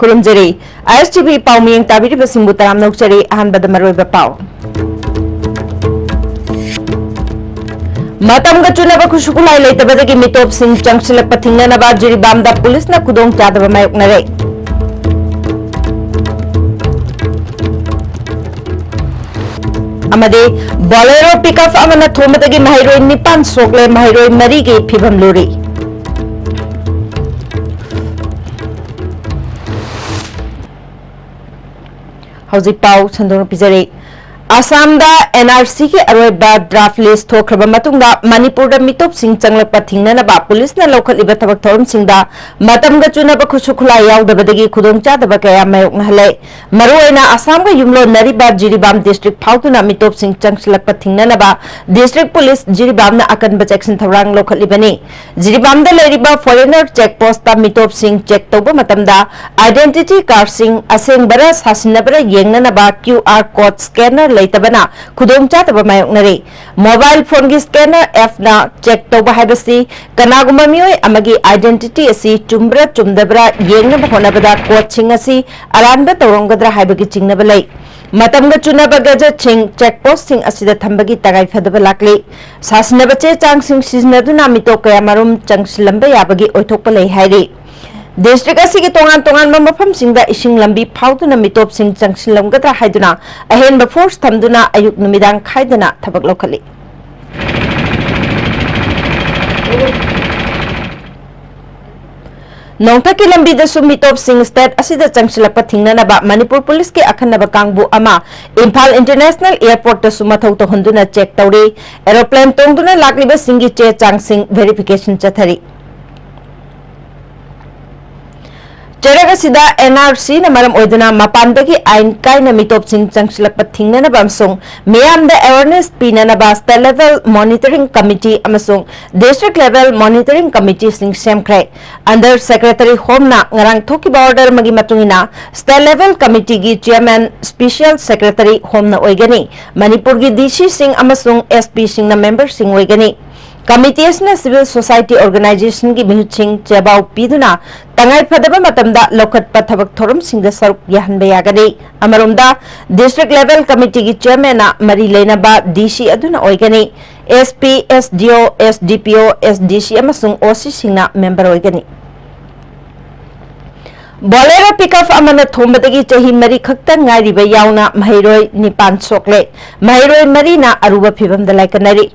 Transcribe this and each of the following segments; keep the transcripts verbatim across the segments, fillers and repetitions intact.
ꯈꯨꯔꯨꯝꯖꯔꯤ꯫ ꯑꯥꯏ ꯑꯦꯁ T V ꯄꯥꯎ ꯃꯤꯌꯦꯡ ꯇꯥꯕꯤꯔꯤꯕꯁꯤꯡꯕꯨ ꯇꯔꯥꯝꯅ ꯑꯣꯛꯆꯔꯤ꯫ ꯑꯍꯥꯟꯕꯗ ꯃꯔꯨꯑꯣꯏꯕ ꯄꯥꯎ꯫ ꯃꯇꯝꯒ ꯆꯨꯅꯕ ꯈꯨꯠꯁꯨ ꯈꯨꯠꯂꯥꯏ ꯂꯩꯇꯕꯗꯒꯤ ꯃꯤꯇꯣꯞꯁꯤꯡ ꯆꯪꯁꯤꯜꯂꯛꯄ ꯊꯤꯡꯅꯅꯕ ꯖꯤꯔꯤꯕꯥꯝꯗ ꯄꯨꯂꯤꯁꯅ ꯈꯨꯗꯣꯡꯆꯥꯗꯕ ꯃꯥꯌꯣꯛꯅꯔꯦ꯫ ꯑꯃꯗꯤ Bolero pickup ꯑꯃꯅ ꯊꯣꯝꯕꯗꯒꯤ ꯃꯍꯩꯔꯣꯏ ꯅꯤꯄꯥꯟ ꯁꯣꯛꯂꯦ, ꯃꯍꯩꯔꯣꯏ ꯃꯔꯤꯒꯤ ꯐꯤꯕꯝ ꯂꯨꯔꯤ꯫ ꯍꯧꯖꯤꯛ ꯄꯥꯎ ꯁꯟꯗꯣꯛꯅ ꯄꯤꯖꯔꯤ꯫ ꯑꯁꯥꯝꯗ ꯑꯦꯟ ꯑꯥꯔ ꯁꯤꯒꯤ ꯑꯔꯣꯏꯕ draft list ꯊꯣꯛꯈ꯭ꯔꯕ ꯃꯇꯨꯡꯗ ꯃꯅꯤꯄꯨꯔꯗ ꯃꯤꯇꯣꯞꯁꯤꯡ ꯆꯪꯂꯛꯄ ꯊꯤꯡꯅꯅꯕ ꯄꯨꯂꯤꯁꯅ ꯂꯧꯈꯠꯂꯤꯕ ꯊꯕꯛ ꯊꯧꯔꯝꯁꯤꯡꯗ ꯃꯇꯝꯒ ꯆꯨꯅꯕ ꯈꯨꯠꯁꯨ ꯈꯨꯠꯂꯥꯏ ꯌꯥꯎꯗꯕꯗꯒꯤ ꯈꯨꯗꯣꯡꯆꯥꯗꯕ ꯀꯌꯥ ꯃꯥꯌꯣꯛꯅꯍꯜꯂꯦ꯫ ꯃꯔꯨꯑꯣꯏꯅ ꯑꯁꯥꯝꯒ ꯌꯨꯝꯂꯣꯟꯅꯔꯤꯕ ꯖꯤꯔꯤꯕꯥꯝ district ꯐꯥꯎꯗꯨꯅ ꯃꯤꯇꯣꯞꯁꯤꯡ ꯆꯪꯁꯤꯜꯂꯛꯄ ꯊꯤꯡꯅꯅꯕ district ꯄꯨꯂꯤꯁ ꯖꯤꯔꯤꯕꯥꯝꯅ ꯑꯀꯟꯕ ꯆꯦꯛꯁꯤꯟ ꯊꯧꯔꯥꯡ ꯂꯧꯈꯠꯂꯤꯕꯅꯤ꯫ ꯖꯤꯔꯤꯕꯥꯝꯗ ꯂꯩꯔꯤꯕ foreigner check post ꯇ ꯃꯤꯇꯣꯞꯁꯤꯡ check ꯇꯧꯕ ꯃꯇꯝꯗ identity card ꯁꯤꯡ ꯑꯁꯦꯡꯕꯔ ꯁꯥꯁꯤꯟꯅꯕꯔ ꯌꯦꯡꯅꯅꯕ QR code scanner ꯂꯩꯇꯕꯅ ꯈꯨꯗꯣꯡꯆꯥꯗꯕ ꯃꯥꯌꯣꯛꯅꯔꯤ꯫ Mobile phone ꯒꯤ scanner app ꯅ check ꯇꯧꯕ ꯍꯥꯏꯕꯁꯤ ꯀꯅꯥꯒꯨꯝꯕ ꯃꯤꯑꯣꯏ ꯑꯃꯒꯤ identity ꯑꯁꯤ ꯆꯨꯝꯕ꯭ꯔꯥ ꯆꯨꯝꯗꯕ꯭ꯔꯥ ꯌꯦꯡꯅꯕ ꯍꯣꯠꯅꯕꯗ code ꯁꯤꯡ ꯑꯁꯤ ꯑꯔꯥꯟꯕ ꯇꯧꯔꯝꯒꯗ꯭ꯔꯥ ꯍꯥꯏꯕꯒꯤ ꯆꯤꯡꯅꯕ ꯂꯩ꯫ ꯃꯇꯝꯒ ꯆꯨꯅꯕ gadget ꯁꯤꯡ check post ꯁꯤꯡ ꯑꯁꯤꯗ ꯊꯝꯕꯒꯤ ꯇꯉꯥꯏꯐꯗꯕ ꯂꯥꯛꯂꯤ꯫ ꯁꯥꯁꯤꯟꯅꯕ ꯆꯦ ꯆꯥꯡꯁꯤꯡ ꯁꯤꯖꯤꯟꯅꯗꯨꯅ ꯃꯤꯇꯣꯞ ꯀꯌꯥꯃꯔꯨꯝ ꯆꯪꯁꯤꯜꯂꯝꯕ ꯌꯥꯕꯒꯤ ꯑꯣꯏꯊꯣꯛꯄ ꯂꯩ ꯍꯥꯏꯔꯤ꯫ District ꯑꯁꯤꯒꯤ ꯇꯣꯉꯥꯟ ꯇꯣꯉꯥꯟꯕ ꯃꯐꯝꯁꯤꯡꯗ ꯏꯁꯤꯡ ꯂꯝꯕꯤ ꯐꯥꯎꯗꯨꯅ ꯃꯤꯇꯣꯞꯁꯤꯡ ꯆꯪꯁꯤꯜꯂꯝꯒꯗ꯭ꯔꯥ ꯍꯥꯏꯗꯨꯅ ꯑꯍꯦꯟꯕ force ꯊꯝꯗꯨꯅ ꯑꯌꯨꯛ ꯅꯨꯃꯤꯗꯥꯡ ꯈꯥꯏꯗꯅ ꯊꯕꯛ ꯂꯧꯈꯠꯂꯤ꯫ ꯅꯣꯡꯊꯛꯀꯤ ꯂꯝꯕꯤꯗꯁꯨ ꯃꯤꯇꯣꯞꯁꯤꯡ state ꯑꯁꯤꯗ ꯆꯪꯁꯤꯜꯂꯛꯄ ꯊꯤꯡꯅꯅꯕ ꯃꯅꯤꯄꯨꯔ ꯄꯨꯂꯤꯁꯀꯤ ꯑꯈꯟꯅꯕ ꯀꯥꯡꯕꯨ ꯑꯃ ꯏꯝꯐꯥꯜ International Airport ꯇꯁꯨ ꯃꯊꯧ ꯇꯧꯍꯟꯗꯨꯅ check ꯇꯧꯔꯤ꯫ Aeroplane ꯇꯣꯡꯗꯨꯅ ꯂꯥꯛꯂꯤꯕꯁꯤꯡꯒꯤ ꯆꯦ ꯆꯥꯡꯁꯤꯡ verification ꯆꯠꯊꯔꯤ꯫ ꯆꯩꯔꯛ ꯑꯁꯤꯗ ꯑꯦꯟ ꯑꯥꯔ ꯁꯤꯅ ꯃꯔꯝ ꯑꯣꯏꯗꯨꯅ ꯃꯄꯥꯟꯗꯒꯤ ꯑꯥꯏꯟ ꯀꯥꯏꯅ ꯃꯤꯇꯣꯞꯁꯤꯡ ꯆꯪꯁꯤꯜꯂꯛꯄ ꯊꯤꯡꯅꯅꯕ ꯑꯃꯁꯨꯡ ꯃꯤꯌꯥꯝꯗ awareness ꯄꯤꯅꯅꯕ state level monitoring committee ꯑꯃꯁꯨꯡ district level monitoring committee ꯁꯤꯡ ꯁꯦꯝꯈ꯭ꯔꯦ꯫ Under Secretary Home ꯅ ꯉꯔꯥꯡ ꯊꯣꯛꯈꯤꯕ order ꯑꯃꯒꯤ ꯃꯇꯨꯡ ꯏꯟꯅ, state level committee ꯒꯤ chairman Special Secretary Home ꯅ ꯑꯣꯏꯒꯅꯤ꯫ ꯃꯅꯤꯄꯨꯔꯒꯤ ꯗꯤ ꯁꯤ ꯁꯤꯡ ꯑꯃꯁꯨꯡ ꯑꯦꯁ ꯄꯤ ꯁꯤꯡꯅ member ꯁꯤꯡ ꯑꯣꯏꯒꯅꯤ꯫ ꯀꯃꯤꯇꯤ ꯑꯁꯤꯅ civil society organizationꯒꯤ ꯃꯤꯍꯨꯠꯁꯤꯡ ꯆꯦꯕꯥꯎ ꯄꯤꯗꯨꯅ ꯇꯉꯥꯏ ꯐꯗꯕ ꯃꯇꯝꯗ ꯂꯧꯈꯠꯄ ꯊꯕꯛ ꯊꯧꯔꯝꯁꯤꯡꯗ ꯁꯔꯨꯛ ꯌꯥꯍꯟꯕ ꯌꯥꯒꯅꯤ꯫ ꯑꯃꯔꯣꯝꯗ, district level committeeꯒꯤ chairmanꯅ ꯃꯔꯤ ꯂꯩꯅꯕ D C ꯑꯗꯨꯅ ꯑꯣꯏꯒꯅꯤ꯫ S P, S D O, S D P O, S D C ꯑꯃꯁꯨꯡ O Cꯁꯤꯡꯅ member ꯑꯣꯏꯒꯅꯤ꯫ Bolero pickup ꯑꯃꯅ ꯊꯣꯝꯕꯗꯒꯤ ꯆꯍꯤ ꯃꯔꯤ ꯈꯛꯇ ꯉꯥꯏꯔꯤꯕ ꯌꯥꯎꯅ ꯃꯍꯩꯔꯣꯏ ꯅꯤꯄꯥꯟ ꯁꯣꯛꯂꯦ꯫ ꯃꯍꯩꯔꯣꯏ ꯃꯔꯤꯅ ꯑꯔꯨꯕ ꯐꯤꯚꯝꯗ ꯂꯥꯏꯀꯠꯅꯔꯤ꯫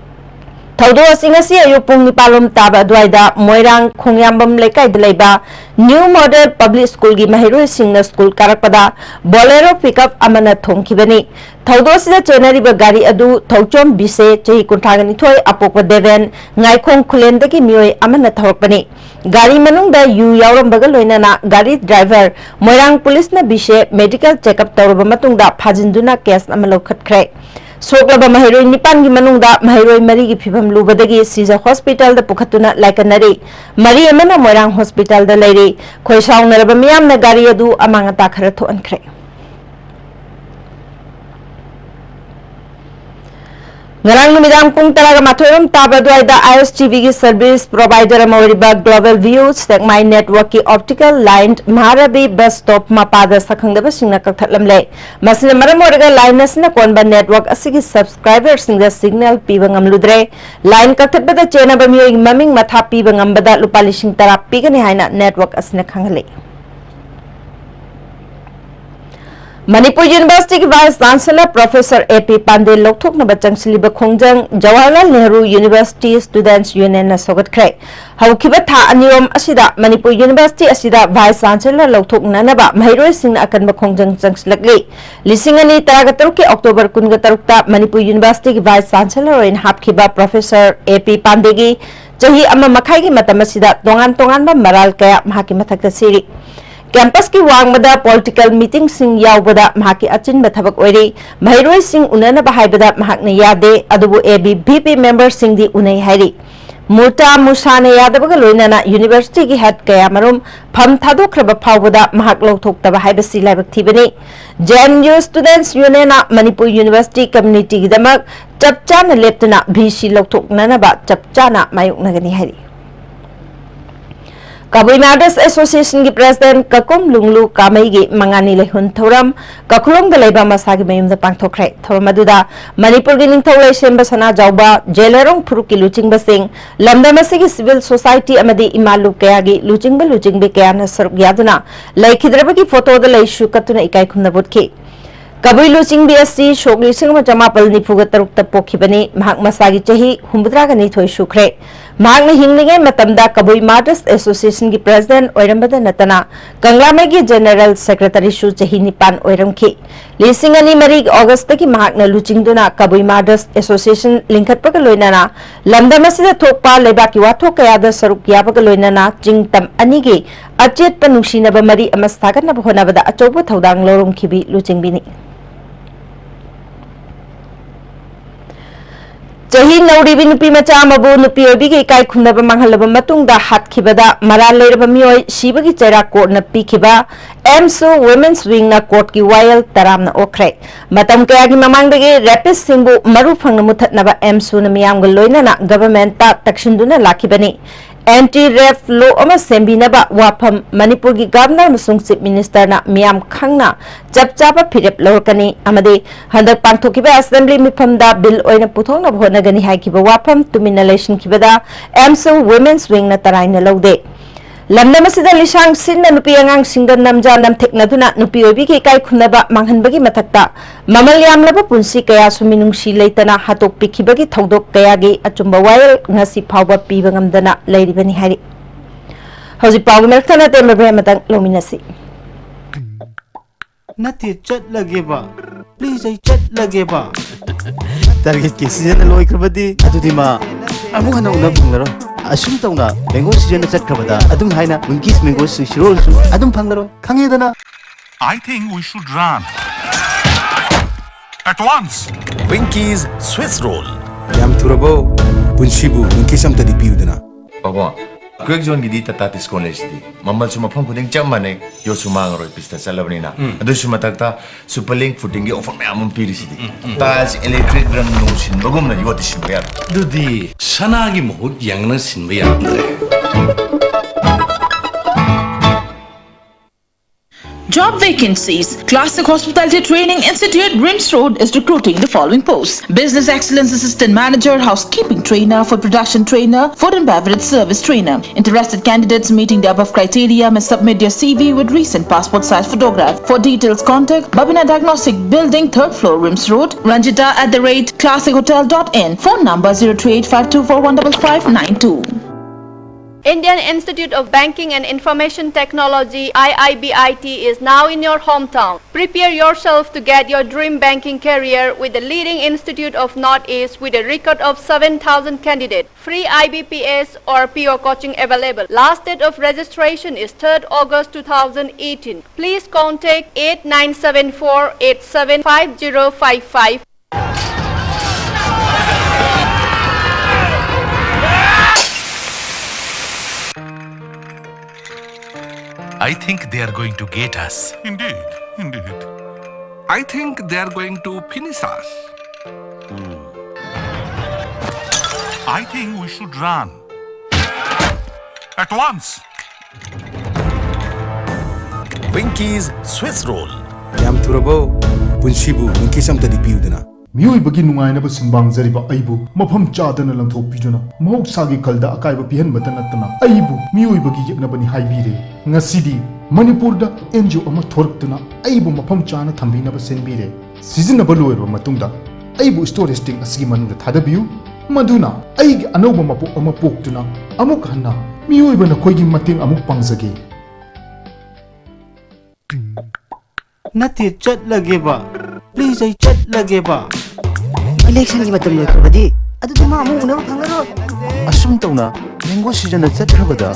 ꯊꯧꯗꯣꯛ ꯑꯁꯤ ꯉꯁꯤ ꯑꯌꯨꯛ ꯄꯨꯡ ꯅꯤꯄꯥꯟ ꯂꯣꯝ ꯇꯥꯕ ꯑꯗꯨꯋꯥꯏꯗ ꯃꯣꯏꯔꯥꯡ ꯈꯣꯡꯌꯥꯝꯕꯝ ꯂꯩꯀꯥꯏꯗ ꯂꯩꯕ New Model Public Schoolꯒꯤ ꯃꯍꯩꯔꯣꯏꯁꯤꯡꯅ school ꯀꯥꯔꯛꯄꯗ Bolero pickup ꯑꯃꯅ ꯊꯣꯝꯈꯤꯕꯅꯤ꯫ ꯊꯧꯗꯣꯛ ꯑꯁꯤꯗ ꯆꯦꯟꯅꯔꯤꯕ ꯒꯥꯔꯤ ꯑꯗꯨ ꯊꯧꯆꯣꯝ ꯕꯤꯁꯦ, ꯆꯍꯤ ꯀꯨꯟꯊ꯭ꯔꯥ ꯅꯤꯊꯣꯏ, ꯑꯄꯣꯛꯄ ꯗꯦꯕꯦꯟ, ꯉꯥꯏꯈꯣꯡ ꯈꯨꯂꯦꯟꯗꯒꯤ ꯃꯤꯑꯣꯏ ꯑꯃꯅ ꯊꯧꯔꯛꯄꯅꯤ꯫ ꯒꯥꯔꯤ ꯃꯅꯨꯡꯗ ꯌꯨ ꯌꯥꯎꯔꯝꯕꯒ ꯂꯣꯏꯅꯅ ꯒꯥꯔꯤ driver ꯃꯣꯏꯔꯥꯡ ꯄꯨꯂꯤꯁꯅ ꯕꯤꯁꯦ medical checkup ꯇꯧꯔꯕ ꯃꯇꯨꯡꯗ ꯐꯥꯖꯤꯟꯗꯨꯅ case ꯑꯃ ꯂꯧꯈꯠꯈ꯭ꯔꯦ꯫ ꯁꯣꯛꯂꯕ ꯃꯍꯩꯔꯣꯏ ꯅꯤꯄꯥꯟꯒꯤ ꯃꯅꯨꯡꯗ ꯃꯍꯩꯔꯣꯏ ꯃꯔꯤꯒꯤ ꯐꯤꯚꯝ ꯂꯨꯕꯗꯒꯤ ꯁꯤꯖ hospitalꯗ ꯄꯨꯈꯠꯇꯨꯅ ꯂꯥꯏꯀꯠꯅꯔꯤ꯫ ꯃꯔꯤ ꯑꯃꯅ ꯃꯣꯏꯔꯥꯡ hospitalꯗ ꯂꯩꯔꯤ꯫ ꯈꯣꯏ ꯁꯥꯎꯅꯔꯕ ꯃꯤꯌꯥꯝꯅ ꯒꯥꯔꯤ ꯑꯗꯨ ꯑꯃꯥꯡ ꯑꯇꯥ ꯈꯔ ꯊꯣꯛꯍꯟꯈ꯭ꯔꯦ꯫ ꯉꯔꯥꯡ ꯅꯨꯃꯤꯗꯥꯡ ꯄꯨꯡ ꯇꯔꯥꯒ ꯃꯥꯊꯣꯏ ꯔꯣꯝ ꯇꯥꯕ ꯑꯗꯨꯋꯥꯏꯗ I S T Vꯒꯤ service provider ꯑꯃ ꯑꯣꯏꯔꯤꯕ Global View ꯁꯦꯛꯃꯥꯏ networkꯀꯤ optical line ꯃꯍꯥꯔꯥꯕꯤ bus stop ꯃꯄꯥꯗ ꯁꯛꯈꯪꯗꯕꯁꯤꯡꯅ ꯀꯛꯊꯠꯂꯝꯂꯦ꯫ ꯃꯁꯤꯅ ꯃꯔꯝ ꯑꯣꯏꯔꯒ line ꯑꯁꯤꯅ ꯀꯣꯟꯕ network ꯑꯁꯤꯒꯤ subscriberꯁꯤꯡꯗ signal ꯄꯤꯕ ꯉꯝꯂꯨꯗ꯭ꯔꯦ꯫ Line ꯀꯛꯊꯠꯄꯗ ꯆꯦꯟꯅꯕ ꯃꯤꯑꯣꯏꯒꯤ ꯃꯃꯤꯡ ꯃꯊꯥ ꯄꯤꯕ ꯉꯝꯕꯗ ꯂꯨꯄꯥ ꯂꯤꯁꯤꯡ ꯇꯔꯥ ꯄꯤꯒꯅꯤ ꯍꯥꯏꯅ network ꯑꯁꯤꯅ ꯈꯪꯍꯜꯂꯤ꯫ Manipur Universityꯒꯤ Vice Chancellor Professor A P ꯄꯥꯟꯗꯦ ꯂꯧꯊꯣꯛꯅꯕ ꯆꯪꯁꯤꯜꯂꯤꯕ ꯈꯣꯡꯖꯪ Jawaharlal Nehru University Students Unionꯅ ꯁꯧꯒꯠꯈ꯭ꯔꯦ꯫ ꯍꯧꯈꯤꯕ ꯊꯥ ꯑꯅꯤꯔꯣꯝ ꯑꯁꯤꯗ ꯃꯅꯤꯄꯨꯔ University ꯑꯁꯤꯗ Vice Chancellor ꯂꯧꯊꯣꯛꯅꯅꯕ ꯃꯍꯩꯔꯣꯏꯁꯤꯡꯅ ꯑꯀꯟꯕ ꯈꯣꯡꯖꯪ ꯆꯪꯁꯤꯜꯂꯛꯂꯤ꯫ ꯂꯤꯁꯤꯡ ꯑꯅꯤ ꯇꯔꯥꯒ ꯇꯔꯨꯛꯀꯤ October ꯀꯨꯟꯒ ꯇꯔꯨꯛꯇ ꯃꯅꯤꯄꯨꯔ Universityꯒꯤ Vice Chancellor ꯑꯣꯏꯅ ꯍꯥꯞꯈꯤꯕ Professor A P ꯄꯥꯟꯗꯦꯒꯤ ꯆꯍꯤ ꯑꯃ ꯃꯈꯥꯏꯒꯤ ꯃꯇꯝ ꯑꯁꯤꯗ ꯇꯣꯉꯥꯟ ꯇꯣꯉꯥꯟꯕ ꯃꯔꯥꯜ ꯀꯌꯥ ꯃꯍꯥꯛꯀꯤ ꯃꯊꯛꯇ ꯁꯤꯔꯤ꯫ Campusꯀꯤ ꯋꯥꯡꯃꯗ political meetingꯁꯤꯡ ꯌꯥꯎꯕꯗ ꯃꯍꯥꯛꯀꯤ ꯑꯆꯤꯟꯕ ꯊꯕꯛ ꯑꯣꯏꯔꯤ꯫ ꯃꯍꯩꯔꯣꯏꯁꯤꯡ ꯎꯅꯅꯕ ꯍꯥꯏꯕꯗ ꯃꯍꯥꯛꯅ ꯌꯥꯗꯦ, ꯑꯗꯨꯕꯨ A B V P memberꯁꯤꯡꯗꯤ ꯎꯅꯩ ꯍꯥꯏꯔꯤ꯫ ꯃꯨꯇꯥ ꯃꯨꯁꯥꯅ ꯌꯥꯗꯕꯒ ꯂꯣꯏꯅꯅ universityꯒꯤ head ꯀꯌꯥꯃꯔꯨꯝ ꯐꯝ ꯊꯥꯗꯣꯛꯈ꯭ꯔꯕ ꯐꯥꯎꯕꯗ ꯃꯍꯥꯛ ꯂꯧꯊꯣꯛꯇꯕ ꯍꯥꯏꯕꯁꯤ ꯂꯥꯏꯕꯛ ꯊꯤꯕꯅꯤ꯫ J N U Students Unionꯅ Manipur university communityꯒꯤꯗꯃꯛ ꯆꯞ ꯆꯥꯅ ꯂꯦꯞꯇꯨꯅ V C ꯂꯧꯊꯣꯛꯅꯅꯕ ꯆꯞ ꯆꯥꯅ ꯃꯥꯌꯣꯛꯅꯒꯅꯤ ꯍꯥꯏꯔꯤ꯫ ꯀꯕꯨꯏ Martyrs Associationꯒꯤ president ꯀꯀꯨꯝ ꯂꯨꯡꯂꯨ ꯀꯥꯃꯩꯒꯤ ꯃꯉꯥꯅꯤ ꯂꯩꯍꯨꯟ ꯊꯧꯔꯝ ꯀꯈꯨꯂꯣꯡꯗ ꯂꯩꯕ ꯃꯁꯥꯒꯤ ꯃꯌꯨꯝꯗ ꯄꯥꯡꯊꯣꯛꯈ꯭ꯔꯦ꯫ ꯊꯧꯔꯝ ꯑꯗꯨꯗ ꯃꯅꯤꯄꯨꯔꯒꯤ ꯅꯤꯡꯊꯧ ꯂꯩꯁꯦꯝꯕ ꯁꯅꯥꯖꯥꯎꯕ, ꯖꯦꯂꯦꯔꯣꯡ ꯐꯨꯔꯨꯞꯀꯤ ꯂꯨꯆꯤꯡꯕꯁꯤꯡ, ꯂꯝꯗꯝ ꯑꯁꯤꯒꯤ civil society ꯑꯃꯗꯤ ꯏꯃꯥ ꯂꯨꯞ ꯀꯌꯥꯒꯤ ꯂꯨꯆꯤꯡꯕ ꯂꯨꯆꯤꯡꯕꯤ ꯀꯌꯥꯅ ꯁꯔꯨꯛ ꯌꯥꯗꯨꯅ ꯂꯩꯈꯤꯗ꯭ꯔꯕꯒꯤ photoꯗ ꯂꯩꯁꯨ ꯀꯠꯇꯨꯅ ꯏꯀꯥꯏ ꯈꯨꯝꯅꯕ ꯎꯠꯈꯤ꯫ ꯀꯕꯨꯏ ꯂꯨꯆꯤꯡꯕꯤ ꯑꯁꯤ ꯁꯣꯛ ꯂꯤꯁꯤꯡ ꯑꯃ ꯆꯃꯥꯄꯜ ꯅꯤꯐꯨꯒ ꯇꯔꯨꯛꯇ ꯄꯣꯛꯈꯤꯕꯅꯤ꯫ ꯃꯍꯥꯛ ꯃꯁꯥꯒꯤ ꯆꯍꯤ ꯍꯨꯝꯐꯨꯇꯔꯥꯒ ꯅꯤꯊꯣꯏ ꯁꯨꯈ꯭ꯔꯦ꯫ ꯃꯍꯥꯛꯅ ꯍꯤꯡꯂꯤꯉꯩ ꯃꯇꯝꯗ ꯀꯕꯨꯏ Martyrs Associationꯒꯤ president ꯑꯣꯏꯔꯝꯕꯗ ꯅꯠꯇꯅ, ꯀꯪꯂꯥꯃꯩꯒꯤ general secretaryꯁꯨ ꯆꯍꯤ ꯅꯤꯄꯥꯟ ꯑꯣꯏꯔꯝꯈꯤ꯫ ꯂꯤꯁꯤꯡ ꯑꯅꯤ ꯃꯔꯤꯒꯤ Augustꯇꯒꯤ ꯃꯍꯥꯛꯅ ꯂꯨꯆꯤꯡꯗꯨꯅ ꯀꯕꯨꯏ Martyrs Association ꯂꯤꯡꯈꯠꯄꯒ ꯂꯣꯏꯅꯅ ꯂꯝꯗꯝ ꯑꯁꯤꯗ ꯊꯣꯛꯄ ꯂꯩꯕꯥꯛꯀꯤ ꯋꯥꯊꯣꯛ ꯀꯌꯥꯗ ꯁꯔꯨꯛ ꯌꯥꯕꯒ ꯂꯣꯏꯅꯅ ꯆꯤꯡ ꯇꯝ ꯑꯅꯤꯒꯤ ꯑꯆꯦꯠꯄ ꯅꯨꯡꯁꯤꯅꯕ ꯃꯔꯤ ꯑꯃ ꯁꯥꯒꯠꯅꯕ ꯍꯣꯠꯅꯕꯗ ꯑꯆꯧꯕ ꯊꯧꯗꯥꯡ ꯂꯧꯔꯝꯈꯤꯕꯤ ꯂꯨꯆꯤꯡꯕꯤꯅꯤ꯫ ꯆꯍꯤ ꯅꯧꯔꯤꯕꯤ ꯅꯨꯄꯤ ꯃꯆꯥ ꯑꯃꯕꯨ ꯅꯨꯄꯤ ꯑꯣꯏꯕꯤꯒꯤ ꯏꯀꯥꯏ ꯈꯨꯝꯅꯕ ꯃꯥꯡꯍꯜꯂꯕ ꯃꯇꯨꯡꯗ ꯍꯥꯠꯈꯤꯕꯗ ꯃꯔꯥꯜ ꯂꯩꯔꯕ ꯃꯤꯑꯣꯏ ꯁꯤꯕꯒꯤ ꯆꯩꯔꯥꯛ ꯀꯣꯔꯠꯅ ꯄꯤꯈꯤꯕ AMSU Women's Wingꯅ ꯀꯣꯔꯠꯀꯤ ꯋꯥꯌꯦꯜ ꯇꯔꯥꯝꯅ ꯑꯣꯛꯈ꯭ꯔꯦ꯫ ꯃꯇꯝ ꯀꯌꯥꯒꯤ ꯃꯃꯥꯡꯗꯒꯤ rapistꯁꯤꯡꯕꯨ ꯃꯔꯨ ꯐꯪꯅ ꯃꯨꯊꯠꯅꯕ AMSUꯅ ꯃꯤꯌꯥꯝꯒ ꯂꯣꯏꯅꯅ governmentꯇ ꯇꯛꯁꯤꯟꯗꯨꯅ ꯂꯥꯛꯈꯤꯕꯅꯤ꯫ Anti rape law ꯑꯃ ꯁꯦꯝꯕꯤꯅꯕ ꯋꯥꯐꯝ ꯃꯅꯤꯄꯨꯔꯒꯤ governor ꯑꯃꯁꯨꯡ chief ministerꯅ ꯃꯤꯌꯥꯝ ꯈꯪꯅ ꯆꯞ ꯆꯥꯕ ꯐꯤꯔꯦꯞ ꯂꯧꯔꯛꯀꯅꯤ ꯑꯃꯗꯤ ꯍꯟꯗꯛ ꯄꯥꯡꯊꯣꯛꯈꯤꯕ assembly ꯃꯤꯐꯝꯗ bill ꯑꯣꯏꯅ ꯄꯨꯊꯣꯛꯅꯕ ꯍꯣꯠꯅꯒꯅꯤ ꯍꯥꯏꯈꯤꯕ ꯋꯥꯐꯝ ꯇꯨꯃꯤꯟꯅ ꯂꯩꯁꯤꯟꯈꯤꯕꯗ AMSU Women's Wingꯅ ꯇꯔꯥꯏꯅ ꯂꯧꯗꯦ꯫ ꯂꯝꯗꯝ ꯑꯁꯤꯗ ꯂꯤꯁꯥꯡ ꯁꯤꯠꯅ ꯅꯨꯄꯤ ꯑꯉꯥꯡꯁꯤꯡꯗ ꯅꯝꯖꯥ ꯅꯝꯊꯦꯛꯅꯗꯨꯅ ꯅꯨꯄꯤ ꯑꯣꯏꯕꯤꯒꯤ ꯏꯀꯥꯏ ꯈꯨꯝꯅꯕ ꯃꯥꯡꯍꯟꯕꯒꯤ ꯃꯊꯛꯇ ꯃꯃꯜ ꯌꯥꯝꯂꯕ ꯄꯨꯟꯁꯤ ꯀꯌꯥꯁꯨ ꯃꯤꯅꯨꯡꯁꯤ ꯂꯩꯇꯅ ꯍꯥꯠꯇꯣꯛꯄꯤꯈꯤꯕꯒꯤ ꯊꯧꯗꯣꯛ ꯀꯌꯥꯒꯤ ꯑꯆꯨꯝꯕ ꯋꯥꯌꯦꯜ ꯉꯁꯤ ꯐꯥꯎꯕ ꯄꯤꯕ ꯉꯝꯗꯅ ꯂꯩꯔꯤꯕꯅꯤ ꯍꯥꯏꯔꯤ꯫ ꯍꯧꯖꯤꯛ ꯄꯥꯎꯒꯤ ꯃꯔꯛ ꯊꯠꯅ ꯑꯇꯦꯟꯕ break ꯑꯃꯇꯪ ꯂꯧꯃꯤꯟꯅꯁꯤ꯫ ꯅꯠꯇꯦ, ꯆꯠꯂꯒꯦꯕ꯫ Please, ꯑꯩ ꯆꯠꯂꯒꯦꯕ꯫ Targetꯀꯤ seasonꯅ ꯂꯣꯏꯈ꯭ꯔꯕꯗꯤ ꯑꯗꯨꯗꯤ ꯃꯥ ꯑꯃꯨꯛ ꯍꯟꯅ ꯎꯅꯕ ꯐꯪꯂꯔꯣꯏ꯫ ꯑꯁꯨꯝ ꯇꯧꯅ mango seasonꯅ ꯆꯠꯈ꯭ꯔꯕꯗ ꯑꯗꯨꯝ ꯍꯥꯏꯅ Winkies mango swiss rollꯁꯨ ꯑꯗꯨꯝ ꯐꯪꯂꯔꯣꯏ꯫ ꯈꯪꯉꯦꯗꯅ? I think we should run. At once. Winkies Swiss Roll. ꯌꯥꯝ ꯊꯨꯔꯕꯣ? ꯄꯨꯟꯁꯤꯕꯨ ꯅꯨꯡꯀꯤꯁ ꯑꯝꯇꯗꯤ ꯄꯤꯌꯨꯗꯅ꯫ ꯄꯥꯕꯨꯡ, ꯀ꯭ꯋꯦꯛ ꯖꯣꯟꯒꯤꯗꯤ ꯇꯥꯇꯥ ꯇꯤꯁꯀꯣꯟ ꯂꯩꯁꯤꯗꯤ꯫ ꯃꯃꯜꯁꯨ ꯃꯐꯝ ꯈꯨꯗꯤꯡ ꯆꯞ ꯃꯥꯟꯅꯩ, ꯌꯣꯠꯁꯨ ꯃꯥꯡꯉꯔꯣꯏ ꯄꯤꯁꯇ ꯆꯠꯂꯕꯅꯤꯅ꯫ ꯎꯝ꯫ ꯑꯗꯨꯁꯨ ꯃꯊꯛꯇ ꯁꯨꯄꯔ ꯂꯤꯡ ꯐꯨꯇꯤꯡꯒꯤ ꯑꯣꯐꯔ ꯃꯌꯥꯝ ꯑꯃ ꯄꯤꯔꯤꯁꯤꯗꯤ꯫ ꯎꯝ, ꯎꯝ꯫ ꯇꯥꯏꯜꯁ ꯏꯂꯦꯛꯇ꯭ꯔꯤꯛ ꯔꯪ ꯅꯨꯡ ꯁꯤꯟꯕꯒꯨꯝꯅ ꯌꯣꯠꯇꯤ ꯁꯤꯟꯕ ꯌꯥꯔꯣꯏ꯫ ꯑꯗꯨꯗꯤ ꯁꯅꯥꯒꯤ ꯃꯍꯨꯠ ꯌꯦꯡꯅ ꯁꯤꯟꯕ ꯌꯥꯔꯝꯗ꯭ꯔꯦ꯫ Job vacancies. Classic Hospitality Training Institute, RIMS Road, is recruiting the following posts: Business Excellence Assistant Manager, Housekeeping Trainer, Food Production Trainer, Food and Beverage Service Trainer. Interested candidates meeting the above criteria may submit their C V with recent passport size photograph. For details, contact Babina Diagnostic Building, third floor, RIMS Road, Ranjita at the rate classic hotel dot in. Phone number zero three eight five two four one five five nine two. Indian Institute of Banking and Information Technology, I I B I T, is now in your hometown. Prepare yourself to get your dream banking career with the leading institute of Northeast with a record of seven thousand candidates. Free I B P S or P O coaching available. Last date of registration is third August two thousand eighteen. Please contact eight nine seven four eight seven five zero five five. I think they are going to get us. Indeed, indeed. I think they are going to finish us. I think we should run. At once. Winky's Swiss Roll. ꯌꯥꯝ ꯊꯨꯔꯕꯣ? ꯄꯨꯟꯁꯤꯕꯨ ꯅꯨꯡꯀꯤꯁ ꯑꯝꯇꯗꯤ ꯄꯤꯌꯨꯗꯅ꯫ ꯃꯤꯑꯣꯏꯕꯒꯤ ꯅꯨꯡꯉꯥꯏꯅꯕ ꯁꯨꯝꯕꯥꯡꯖꯔꯤꯕ ꯑꯩꯕꯨ ꯃꯐꯝ ꯆꯥꯗꯅ ꯂꯪꯊꯣꯛꯄꯤꯗꯨꯅ ꯃꯍꯧꯁꯥꯒꯤ ꯈꯜꯗ ꯑꯀꯥꯏꯕ ꯄꯤꯍꯟꯕꯇ ꯅꯠꯇꯅ ꯑꯩꯕꯨ ꯃꯤꯑꯣꯏꯕꯒꯤ ꯌꯦꯛꯅꯕꯅꯤ ꯍꯥꯏꯕꯤꯔꯦ꯫ ꯉꯁꯤꯗꯤ ꯃꯅꯤꯄꯨꯔꯗ ꯑꯦꯟ ꯖꯤ ꯑꯣ ꯑꯃ ꯊꯣꯔꯛꯇꯨꯅ ꯑꯩꯕꯨ ꯃꯐꯝ ꯆꯥꯅ ꯊꯝꯕꯤꯅꯕ ꯁꯤꯟꯕꯤꯔꯦ꯫ ꯁꯤꯖꯤꯟꯅꯕ ꯂꯣꯏꯔꯕ ꯃꯇꯨꯡꯗ ꯑꯩꯕꯨ ꯁ꯭ꯇꯣꯔꯦꯖ ꯇꯦꯡ ꯑꯁꯤꯒꯤ ꯃꯅꯨꯡꯗ ꯊꯥꯗꯕꯤꯌꯨ, ꯃꯗꯨꯅ ꯑꯩꯒꯤ ꯑꯅꯧꯕ ꯃꯄꯣꯛ ꯑꯃ ꯄꯣꯛꯇꯨꯅ ꯑꯃꯨꯛ ꯍꯟꯅ ꯃꯤꯑꯣꯏꯕ ꯅꯈꯣꯏꯒꯤ ꯃꯇꯦꯡ ꯑꯃꯨꯛ ꯄꯥꯡꯖꯒꯦ꯫ ꯅꯠꯇꯦ, ꯆꯠꯂꯒꯦꯕ꯫ ꯄ꯭ꯂꯤꯖ, ꯑꯩ ꯆꯠꯂꯒꯦꯕ꯫ ꯏꯂꯦꯛꯁꯟꯒꯤ ꯃꯇꯝ ꯂꯣꯏꯈ꯭ꯔꯕꯗꯤ ꯑꯗꯨꯗꯤ ꯃꯥ ꯑꯃꯨꯛ ꯎꯅꯕ ꯐꯪꯉꯔꯣꯏ꯫ ꯑꯁꯨꯝ ꯇꯧꯅ ꯃꯦꯡꯒꯣ ꯁꯤꯖꯟꯗ ꯆꯠꯈ꯭ꯔꯕꯗ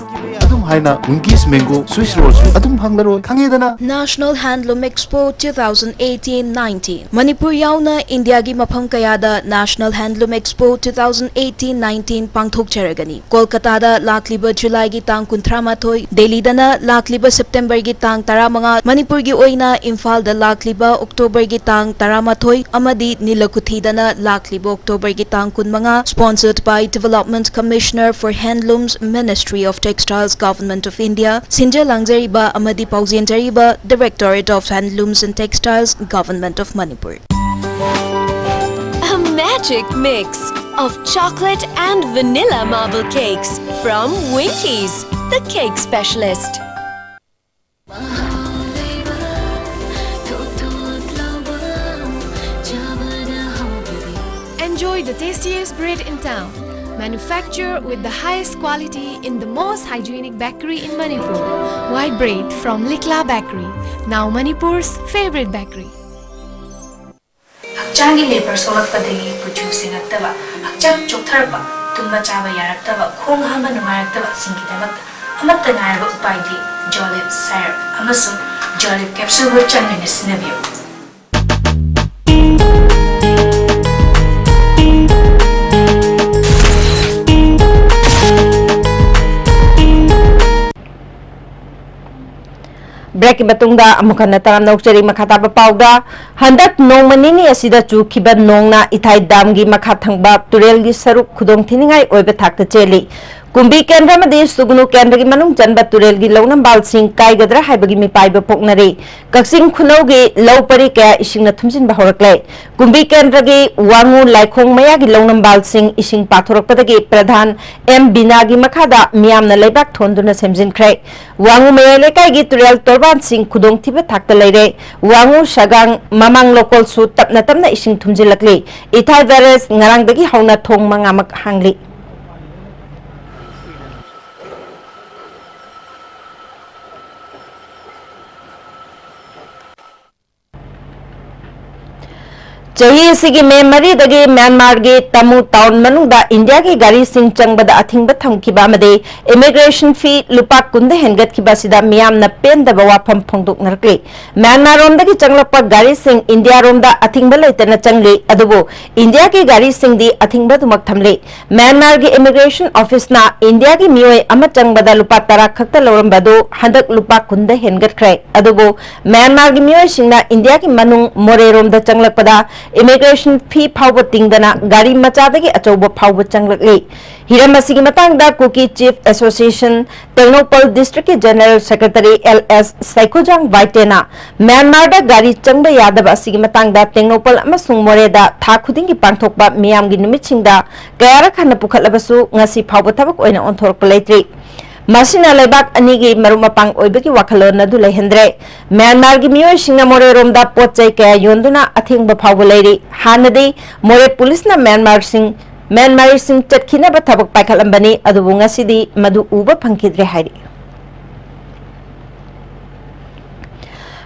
ꯑꯗꯨ ꯍꯥꯏꯅ Winkies Mango Swiss Roll ꯁꯨ ꯑꯗꯨꯝ ꯐꯪꯂꯔꯣꯏ, ꯈꯪꯉꯦꯗꯅ? National Handloom Expo two thousand eighteen nineteen꯫ Manipur ꯌꯥꯎꯅ ꯏꯟꯗꯤꯌꯥꯒꯤ ꯃꯐꯝ ꯀꯌꯥꯗ National Handloom Expo two thousand eighteen nineteen ꯄꯥꯡꯊꯣꯛꯆꯔꯒꯅꯤ꯫ ꯀꯣꯜꯀꯇꯥꯗ ꯂꯥꯛꯂꯤꯕ ꯖꯨꯂꯥꯏꯒꯤ ꯇꯥꯡ ꯀꯨꯟꯊ꯭ꯔꯥ ꯃꯥꯊꯣꯏ, ꯗꯦꯜꯂꯤꯗꯅ ꯂꯥꯛꯂꯤꯕ ꯁꯦꯞꯇꯦꯝꯕꯔꯒꯤ ꯇꯥꯡ ꯇꯔꯥꯃꯉꯥ, ꯃꯅꯤꯄꯨꯔꯒꯤ ꯑꯣꯏꯅ ꯏꯝꯐꯥꯜꯗ ꯂꯥꯛꯂꯤꯕ ꯑꯣꯛꯇꯣꯕꯔꯒꯤ ꯇꯥꯡ ꯇꯔꯥꯃꯥꯊꯣꯏ ꯑꯃꯗꯤ ꯅꯤꯂꯀꯨꯊꯤꯗꯅ ꯂꯥꯛꯂꯤꯕ ꯑꯣꯛꯇꯣꯕꯔꯒꯤ ꯇꯥꯡ ꯀꯨꯟꯃꯉꯥ, sponsored by Development Commissioner for Handlooms, Ministry of Textiles, Government of India, ꯁꯤꯟꯖ ꯂꯥꯡꯖꯔꯤꯕ ꯑꯃꯗꯤ ꯄꯥꯎꯖꯦꯟꯖꯔꯤꯕ Directorate of Handlooms and Textiles, Government of Manipur꯫ A magic mix of chocolate and vanilla marble cakes from Winkies, the cake specialist. Enjoy the tastiest bread in town. Manufactured with the highest quality in the most hygienic bakery in Manipur. White bread from Likla Bakery, now Manipur's favorite bakery. ꯍꯛꯆꯥꯡꯒꯤ labour ꯁꯣꯛꯂꯛꯄꯗꯒꯤ ꯀꯨꯆꯨ ꯁꯦꯡꯉꯛꯇꯕ, ꯍꯛꯆꯥꯡ ꯆꯣꯛꯊꯔꯛꯄ, ꯇꯨꯝꯕ ꯆꯥꯕ ꯌꯥꯔꯛꯇꯕ, ꯈꯣꯡ ꯍꯥꯝꯕ ꯅꯨꯡꯉꯥꯏꯔꯛꯇꯕꯁꯤꯡꯒꯤꯗꯃꯛꯇ ꯑꯃꯠꯇ ꯉꯥꯏꯔꯕ ꯎꯄꯥꯏꯗꯤ ꯖꯣꯂꯤꯞ ꯁꯥꯏꯔꯞ ꯑꯃꯁꯨꯡ ꯖꯣꯂꯤꯞ ꯀꯦꯞꯁꯨꯜꯕꯨ ꯆꯥꯡꯌꯦꯡꯅ ꯁꯤꯖꯤꯟꯅꯕꯤꯌꯨ꯫ ꯕ꯭ꯔꯦꯛꯀꯤ ꯃꯇꯨꯡꯗ ꯑꯃꯨꯛ ꯍꯟꯅ ꯇꯔꯥꯝꯅ ꯑꯣꯛꯆꯔꯤ꯫ ꯃꯈꯥ ꯇꯥꯕ ꯄꯥꯎꯗ, ꯍꯟꯗꯛ ꯅꯣꯡꯃ ꯅꯤꯅꯤ ꯑꯁꯤꯗ ꯆꯨꯈꯤꯕ ꯅꯣꯡꯅ ꯏꯊꯥꯏ ꯗꯥꯝꯒꯤ ꯃꯈꯥ ꯊꯪꯕ ꯇꯨꯔꯦꯜꯒꯤ ꯁꯔꯨꯛ ꯈꯨꯗꯣꯡꯊꯤꯅꯤꯡꯉꯥꯏ ꯑꯣꯏꯕ ꯊꯥꯛꯇ ꯆꯦꯜꯂꯤ꯫ ꯀꯨꯝꯕꯤ ꯀꯦꯟꯗ꯭ꯔ ꯑꯃꯗꯤ ꯁꯨꯒꯅꯨ ꯀꯦꯟꯗ꯭ꯔꯒꯤ ꯃꯅꯨꯡ ꯆꯟꯕ ꯇꯨꯔꯦꯜꯒꯤ ꯂꯧꯅꯝꯕꯥꯜꯁꯤꯡ ꯀꯥꯏꯒꯗ꯭ꯔꯥ ꯍꯥꯏꯕꯒꯤ ꯃꯤꯄꯥꯏꯕ ꯄꯣꯛꯅꯔꯤ꯫ ꯀꯛꯆꯤꯡ ꯈꯨꯅꯧꯒꯤ ꯂꯧ ꯄꯔꯤ ꯀꯌꯥ ꯏꯁꯤꯡꯅ ꯊꯨꯝꯖꯤꯟꯕ ꯍꯧꯔꯛꯂꯦ꯫ ꯀꯨꯝꯕꯤ ꯀꯦꯟꯗ꯭ꯔꯒꯤ ꯋꯥꯉꯨ ꯂꯥꯏꯈꯣꯡ ꯃꯌꯥꯒꯤ ꯂꯧꯅꯝꯕꯥꯜꯁꯤꯡ ꯏꯁꯤꯡ ꯄꯥꯊꯣꯔꯛꯄꯗꯒꯤ ꯄ꯭ꯔꯙꯥꯟ ꯑꯦꯝ ꯕꯤꯅꯥꯒꯤ ꯃꯈꯥꯗ ꯃꯤꯌꯥꯝꯅ ꯂꯩꯕꯥꯛ ꯊꯣꯟꯗꯨꯅ ꯁꯦꯝꯖꯤꯟꯈ꯭ꯔꯦ꯫ ꯋꯥꯉꯨ ꯃꯌꯥꯏ ꯂꯩꯀꯥꯏꯒꯤ ꯇꯨꯔꯦꯜ ꯇꯣꯔꯕꯥꯟꯁꯤꯡ ꯈꯨꯗꯣꯡꯊꯤꯕ ꯊꯥꯛꯇ ꯂꯩꯔꯦ꯫ ꯋꯥꯉꯨ, ꯁꯒꯥꯡ, ꯃꯃꯥꯡ ꯂꯣꯀꯣꯜꯁꯨ ꯇꯞꯅ ꯇꯞꯅ ꯏꯁꯤꯡ ꯊꯨꯝꯖꯤꯜꯂꯛꯂꯤ꯫ ꯏꯊꯥꯏ ꯕꯦꯔꯦꯖ ꯉꯔꯥꯡꯗꯒꯤ ꯍꯧꯅ ꯊꯣꯡ ꯃꯉꯥꯃꯛ ꯍꯥꯡꯂꯤ꯫ ꯆꯍꯤ ꯑꯁꯤꯒꯤ ꯃꯦ ꯃꯔꯤꯗꯒꯤ ꯃ꯭ꯌꯥꯟꯃꯥꯔꯒꯤ ꯇꯥꯃꯨ ꯇꯥꯎꯟ ꯃꯅꯨꯡꯗ ꯏꯟꯗꯤꯌꯥꯒꯤ ꯒꯥꯔꯤꯁꯤꯡ ꯆꯪꯕꯗ ꯑꯊꯤꯡꯕ ꯊꯝꯈꯤꯕ ꯑꯃꯗꯤ immigration fee ꯂꯨꯄꯥ ꯀꯨꯟꯗ ꯍꯦꯟꯒꯠꯈꯤꯕ ꯑꯁꯤꯗ ꯃꯤꯌꯥꯝꯅ ꯄꯦꯟꯗꯕ ꯋꯥꯐꯝ ꯐꯣꯡꯗꯣꯛꯅꯔꯛꯂꯤ꯫ ꯃ꯭ꯌꯥꯟꯃꯥꯔꯔꯣꯝꯗꯒꯤ ꯆꯪꯂꯛꯄ ꯒꯥꯔꯤꯁꯤꯡ ꯏꯟꯗꯤꯌꯥꯔꯣꯝꯗ ꯑꯊꯤꯡꯕ ꯂꯩꯇꯅ ꯆꯪꯂꯤ, ꯑꯗꯨꯕꯨ ꯏꯟꯗꯤꯌꯥꯒꯤ ꯒꯥꯔꯤꯁꯤꯡꯗꯤ ꯑꯊꯤꯡꯕ ꯑꯗꯨꯃꯛ ꯊꯝꯂꯤ꯫ ꯃ꯭ꯌꯥꯟꯃꯥꯔꯒꯤ immigration office ꯅ ꯏꯟꯗꯤꯌꯥꯒꯤ ꯃꯤꯑꯣꯏ ꯑꯃ ꯆꯪꯕꯗ ꯂꯨꯄꯥ ꯇꯔꯥ ꯈꯛꯇ ꯂꯧꯔꯝꯕ ꯑꯗꯨ ꯍꯟꯗꯛ ꯂꯨꯄꯥ ꯀꯨꯟꯗ ꯍꯦꯟꯒꯠꯈ꯭ꯔꯦ꯫ ꯑꯗꯨꯕꯨ ꯃ꯭ꯌꯥꯟꯃꯥꯔꯒꯤ ꯃꯤꯑꯣꯏꯁꯤꯡꯅ ꯏꯟꯗꯤꯌꯥꯒꯤ ꯃꯅꯨꯡ ꯃꯣꯔꯦꯔꯣꯝꯗ ꯆꯪꯂꯛꯄꯗ immigration fee ꯐꯥꯎꯕ ꯇꯤꯡꯗꯅ ꯒꯥꯔꯤ ꯃꯆꯥꯗꯒꯤ ꯑꯆꯧꯕ ꯐꯥꯎꯕ ꯆꯪꯂꯛꯂꯤ꯫ ꯍꯤꯔꯝ ꯑꯁꯤꯒꯤ ꯃꯇꯥꯡꯗ Kuki Chief Association Tengnoupal district ꯀꯤ General Secretary ꯑꯦꯜ ꯑꯦꯁ ꯁꯥꯏꯈꯨꯖꯥꯡ ꯋꯥꯏꯇꯦꯅ ꯃ꯭ꯌꯥꯟꯃꯥꯔꯗ ꯒꯥꯔꯤ ꯆꯪꯕ ꯌꯥꯗꯕ ꯑꯁꯤꯒꯤ ꯃꯇꯥꯡꯗ ꯇꯦꯡꯅꯧꯄꯜ ꯑꯃꯁꯨꯡ ꯃꯣꯔꯦꯗ ꯊꯥ ꯈꯨꯗꯤꯡꯒꯤ ꯄꯥꯡꯊꯣꯛꯄ ꯃꯤꯌꯥꯝꯒꯤ ꯅꯨꯃꯤꯠꯁꯤꯡꯗ ꯀꯌꯥꯔꯛ ꯍꯟꯅ ꯄꯨꯈꯠꯂꯕꯁꯨ ꯉꯁꯤ ꯐꯥꯎꯕ ꯊꯕꯛ ꯑꯣꯏꯅ ꯑꯣꯟꯊꯣꯔꯛꯄ ꯂꯩꯇ꯭ꯔꯤ꯫ ꯃꯁꯤꯅ ꯂꯩꯕꯥꯛ ꯑꯅꯤꯒꯤ ꯃꯔꯨꯞ ꯃꯄꯥꯡ ꯑꯣꯏꯕꯒꯤ ꯋꯥꯈꯜꯂꯣꯟ ꯑꯗꯨ ꯂꯩꯍꯟꯗ꯭ꯔꯦ꯫ ꯃ꯭ꯌꯥꯟꯃꯥꯔꯒꯤ ꯃꯤꯑꯣꯏꯁꯤꯡꯅ ꯃꯣꯔꯦꯔꯣꯝꯗ ꯄꯣꯠ ꯆꯩ ꯀꯌꯥ ꯌꯣꯟꯗꯨꯅ ꯑꯊꯤꯡꯕ ꯐꯥꯎꯕ ꯂꯩꯔꯤ꯫ ꯍꯥꯟꯅꯗꯤ ꯃꯣꯔꯦ ꯄꯨꯂꯤꯁꯅ ꯃ꯭ꯌꯥꯟꯃꯥꯔꯁꯤꯡ, ꯃ꯭ꯌꯥꯟꯃꯥꯔꯤꯁꯤꯡ ꯆꯠꯈꯤꯅꯕ ꯊꯕꯛ ꯄꯥꯏꯈꯠꯂꯝꯕꯅꯤ, ꯑꯗꯨꯕꯨ ꯉꯁꯤꯗꯤ ꯃꯗꯨ ꯎꯕ ꯐꯪꯈꯤꯗ꯭ꯔꯦ ꯍꯥꯏꯔꯤ꯫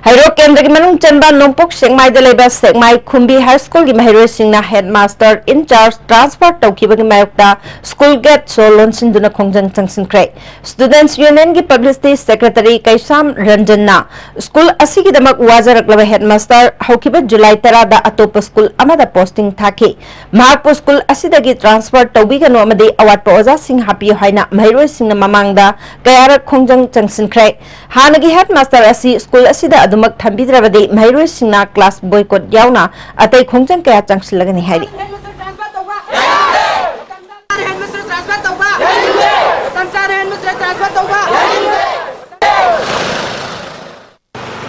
ꯍꯩꯔꯣꯛ ꯀꯦꯟꯗ꯭ꯔꯒꯤ ꯃꯅꯨꯡ ꯆꯟꯕ ꯅꯣꯡꯄꯣꯛ ꯁꯦꯛꯃꯥꯏꯗ ꯂꯩꯕ ꯁꯦꯛꯃꯥꯏ ꯈꯨꯝꯕꯤ ꯍꯥꯏ ꯁ꯭ꯀꯨꯜꯒꯤ ꯃꯍꯩꯔꯣꯏꯁꯤꯡꯅ headmaster in charge transfer ꯇꯧꯈꯤꯕꯒꯤ ꯃꯥꯌꯣꯛꯇ school gate ꯁꯣ ꯂꯣꯟꯁꯤꯟꯗꯨꯅ ꯈꯣꯡꯖꯪ ꯆꯪꯁꯤꯟꯈ꯭ꯔꯦ꯫ Students Union ꯒꯤ publicity secretary ꯀꯩꯁꯥꯝ ꯔꯟꯖꯟꯅ ꯁ꯭ꯀꯨꯜ ꯑꯁꯤꯒꯤꯗꯃꯛ ꯋꯥꯖꯔꯛꯂꯕ headmaster ꯍꯧꯈꯤꯕ ꯖꯨꯂꯥꯏ ꯇꯔꯥꯗ ꯑꯇꯣꯞꯄ ꯁ꯭ꯀꯨꯜ ꯑꯃꯗ posting ꯊꯥꯈꯤ꯫ ꯃꯍꯥꯛꯄꯨ ꯁ꯭ꯀꯨꯜ ꯑꯁꯤꯗꯒꯤ transfer ꯇꯧꯕꯤꯒꯅꯨ ꯑꯃꯗꯤ ꯑꯋꯥꯠꯄ ꯑꯣꯖꯥꯁꯤꯡ ꯍꯥꯞꯄꯤꯌꯨ ꯍꯥꯏꯅ ꯃꯍꯩꯔꯣꯏꯁꯤꯡꯅ ꯃꯃꯥꯡꯗ ꯀꯌꯥꯔꯛ ꯈꯣꯡꯖꯪ ꯆꯪꯁꯤꯟꯈ꯭ꯔꯦ꯫ ꯍꯥꯟꯅꯒꯤ headmaster ꯑꯁꯤ ꯁ꯭ꯀꯨꯜ ꯑꯁꯤꯗ ꯑꯗꯨꯃꯛ ꯊꯝꯕꯤꯗ꯭ꯔꯕꯗꯤ ꯃꯍꯩꯔꯣꯏꯁꯤꯡꯅ class boycott ꯌꯥꯎꯅ ꯑꯇꯩ ꯈꯣꯡꯖꯪ ꯀꯌꯥ ꯆꯪꯁꯤꯜꯂꯒꯅꯤ ꯍꯥꯏꯔꯤ꯫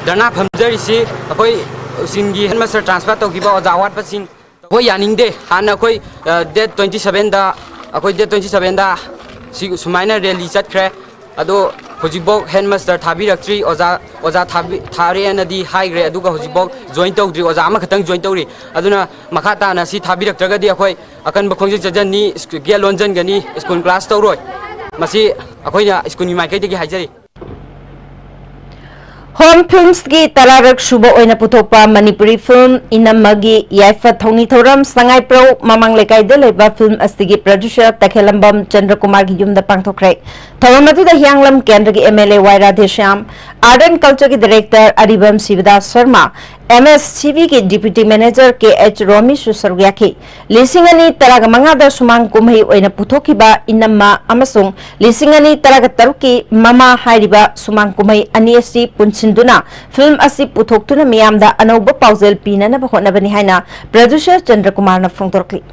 ꯙꯔꯅꯥ ꯐꯝꯖꯔꯤꯁꯤ ꯑꯩꯈꯣꯏ ꯁ꯭ꯀꯨꯜꯒꯤ headmaster transfer ꯇꯧꯈꯤꯕ ꯑꯣꯖꯥ ꯑꯋꯥꯠꯄꯁꯤꯡ ꯑꯩꯈꯣꯏ ꯌꯥꯅꯤꯡꯗꯦ꯫ ꯍꯥꯟꯅ ꯑꯩꯈꯣꯏ date twenty seven ꯗ, ꯑꯩꯈꯣꯏ date twenty seven ꯗ ꯁꯤ ꯁꯨꯃꯥꯏꯅ rally ꯆꯠꯈ꯭ꯔꯦ꯫ ꯑꯗꯣ ꯍꯧꯖꯤꯛꯐꯥꯎ headmaster ꯊꯥꯕꯤꯔꯛꯇ꯭ꯔꯤ꯫ ꯑꯣꯖꯥ, ꯑꯣꯖꯥ ꯊꯥꯕꯤ-, ꯊꯥꯔꯦꯅꯗꯤ ꯍꯥꯏꯈ꯭ꯔꯦ, ꯑꯗꯨꯒ ꯍꯧꯖꯤꯛꯐꯥꯎ join ꯇꯧꯗ꯭ꯔꯤ꯫ ꯑꯣꯖꯥ ꯑꯃꯈꯛꯇꯪ join ꯇꯧꯔꯤ꯫ ꯑꯗꯨꯅ ꯃꯈꯥ ꯇꯥꯅ ꯁꯤ ꯊꯥꯕꯤꯔꯛꯇ꯭ꯔꯒꯗꯤ ꯑꯩꯈꯣꯏ ꯑꯀꯟꯕ ꯈꯣꯡꯖꯪ ꯆꯠꯆꯅꯤ, gate ꯂꯣꯟꯁꯤꯟꯒꯅꯤ, ꯁ꯭ꯀꯨꯜ class ꯇꯧꯔꯣꯏ꯫ ꯃꯁꯤ ꯑꯩꯈꯣꯏꯅ ꯁ꯭ꯀꯨꯜꯒꯤ ꯃꯥꯏꯀꯩꯗꯒꯤ ꯍꯥꯏꯖꯔꯤ꯫ ꯍꯣꯝ ꯐꯤꯜꯝꯁꯀꯤ ꯇꯔꯥꯔꯛ ꯁꯨꯕ ꯑꯣꯏꯅ ꯄꯨꯊꯣꯛꯄ ꯃꯅꯤꯄꯨꯔꯤ ꯐꯤꯜꯝ ꯏꯅꯝꯃꯒꯤ ꯌꯥꯏꯐ ꯊꯧꯅꯤ ꯊꯧꯔꯝ ꯁꯉꯥꯏꯄ꯭ꯔꯧ ꯃꯃꯥꯡ ꯂꯩꯀꯥꯏꯗ ꯂꯩꯕ ꯐꯤꯜꯝ ꯑꯁꯤꯒꯤ ꯄ꯭ꯔꯗ꯭ꯌꯨꯁꯔ ꯇꯈꯦꯜꯂꯝꯕꯝ ꯆꯟꯗ꯭ꯔꯀꯨꯃꯥꯔꯒꯤ ꯌꯨꯝꯗ ꯄꯥꯡꯊꯣꯛꯈ꯭ꯔꯦ꯫ ꯊꯧꯔꯝ ꯑꯗꯨꯗ ꯍꯤꯌꯥꯡꯂꯝ ꯀꯦꯟꯗ꯭ꯔꯒꯤ M L A Y Radheshyam, art and ꯀꯜꯆꯔꯒꯤ director Aribam Shibdas Sharma, M S C ꯕꯤꯒꯤ ꯗꯤꯄ꯭ꯌꯨꯇꯤ ꯃꯦꯅꯦꯖꯔ ꯀꯦ ꯑꯩꯆ ꯔꯣꯃꯤꯁꯨ ꯁꯔꯨꯛ ꯌꯥꯈꯤ꯫ ꯂꯤꯁꯤꯡ ꯑꯅꯤ ꯇꯔꯥꯒ ꯃꯉꯥꯗ ꯁꯨꯃꯥꯡ ꯀꯨꯝꯍꯩ ꯑꯣꯏꯅ ꯄꯨꯊꯣꯛꯈꯤꯕ ꯏꯅꯝꯃ ꯑꯃꯁꯨꯡ ꯂꯤꯁꯤꯡ ꯑꯅꯤ ꯇꯔꯥꯒ ꯇꯔꯨꯛꯀꯤ ꯃꯃꯥ ꯍꯥꯏꯔꯤꯕ ꯁꯨꯃꯥꯡ ꯀꯨꯝꯍꯩ ꯑꯅꯤ ꯑꯁꯤ ꯄꯨꯟꯁꯤꯟꯗꯨꯅ ꯐꯤꯜꯝ ꯑꯁꯤ ꯄꯨꯊꯣꯛꯇꯨꯅ ꯃꯤꯌꯥꯝꯗ ꯑꯅꯧꯕ ꯄꯥꯎꯖꯦꯜ ꯄꯤꯅꯅꯕ ꯍꯣꯠꯅꯕꯅꯤ ꯍꯥꯏꯅ ꯄ꯭ꯔꯗ꯭ꯌꯨꯁꯔ ꯆꯟꯗ꯭ꯔꯀꯨꯃꯥꯔꯅ ꯐꯣꯡꯗꯣꯔꯛꯂꯤ꯫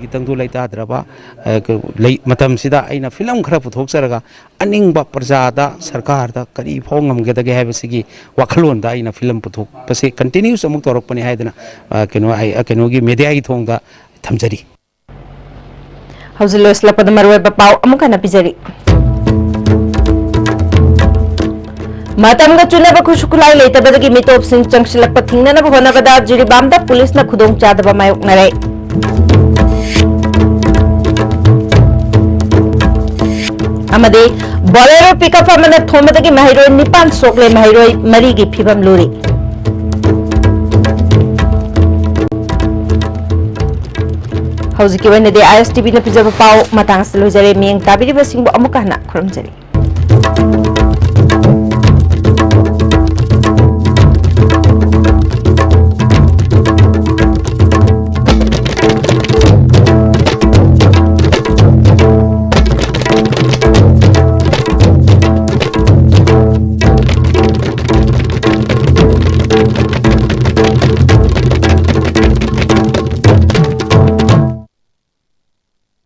ꯒꯤ ꯇꯪꯗꯨ ꯂꯩꯇꯥꯗ꯭ꯔꯕ, ꯑ, ꯀ-, ꯂꯩ-, ꯃꯇꯝꯁꯤꯗ ꯑꯩꯅ ꯐꯤꯂꯝ ꯈꯔ ꯄꯨꯊꯣꯛꯆꯔꯒ ꯑꯅꯤꯡꯕ ꯄ꯭ꯔꯖꯥꯗ, ꯁꯔꯀꯥꯔꯗ ꯀꯔꯤ ꯐꯥꯎ ꯉꯝꯒꯗꯒꯦ ꯍꯥꯏꯕꯁꯤꯒꯤ ꯋꯥꯈꯜꯂꯣꯟꯗ ꯑꯩꯅ ꯐꯤꯂꯝ ꯄꯨꯊꯣꯛꯄꯁꯦ ꯀꯟꯇꯤꯅ꯭ꯌꯨꯁ ꯑꯃꯨꯛ ꯇꯧꯔꯛꯄꯅꯤ ꯍꯥꯏꯗꯅ, ꯑ, ꯀꯩꯅꯣ, ꯑꯩ, ꯑ, ꯀꯩꯅꯣꯒꯤ ꯃꯦꯗꯤꯌꯥꯒꯤ ꯊꯣꯡꯗ ꯊꯝꯖꯔꯤ꯫ ꯍꯧꯖꯤꯛ ꯂꯣꯏꯁꯤꯜꯂꯛꯄꯗ ꯃꯔꯨꯑꯣꯏꯕ ꯄꯥꯎ ꯑꯃꯨꯛ ꯍꯟꯅ ꯄꯤꯖꯔꯤ꯫ ꯃꯇꯝꯒ ꯆꯨꯅꯕ ꯈꯨꯠꯁꯨ ꯈꯨꯠꯂꯥꯏ ꯂꯩꯇꯕꯗꯒꯤ ꯃꯤꯇꯣꯞꯁꯤꯡ ꯆꯪꯁꯤꯜꯂꯛꯄ ꯊꯤꯡꯅꯅꯕ ꯍꯣꯠꯅꯕꯗ ꯖꯤꯔꯤꯕꯥꯝꯗ ꯄꯨꯂꯤꯁꯅ ꯈꯨꯗꯣꯡꯆꯥꯗꯕ ꯃꯥꯌꯣꯛꯅꯔꯦ꯫ ꯑꯃꯗꯤ ꯕꯣꯂꯦꯔꯣ ꯄꯤꯀꯞ ꯑꯃꯅ ꯊꯣꯝꯕꯗꯒꯤ ꯃꯍꯩꯔꯣꯏ ꯅꯤꯄꯥꯟ ꯁꯣꯛꯂꯦ, ꯃꯍꯩꯔꯣꯏ ꯃꯔꯤꯒꯤ ꯐꯤꯕꯝ ꯂꯨꯔꯤ꯫ ꯍꯧꯖꯤꯛꯀꯤ ꯑꯣꯏꯅꯗꯤ ꯑꯥꯏ ꯑꯦꯁ ꯇꯤ ꯚꯤꯅ ꯄꯤꯖꯕ ꯄꯥꯎ ꯃꯇꯥꯡ ꯑꯁꯤꯗ ꯂꯣꯏꯖꯔꯦ꯫ ꯃꯤꯠꯌꯦꯡ ꯇꯥꯕꯤꯔꯤꯕꯁꯤꯡꯕꯨ ꯑꯃꯨꯛꯀ ꯍꯟꯅ ꯈꯨꯔꯨꯝꯖꯔꯤ꯫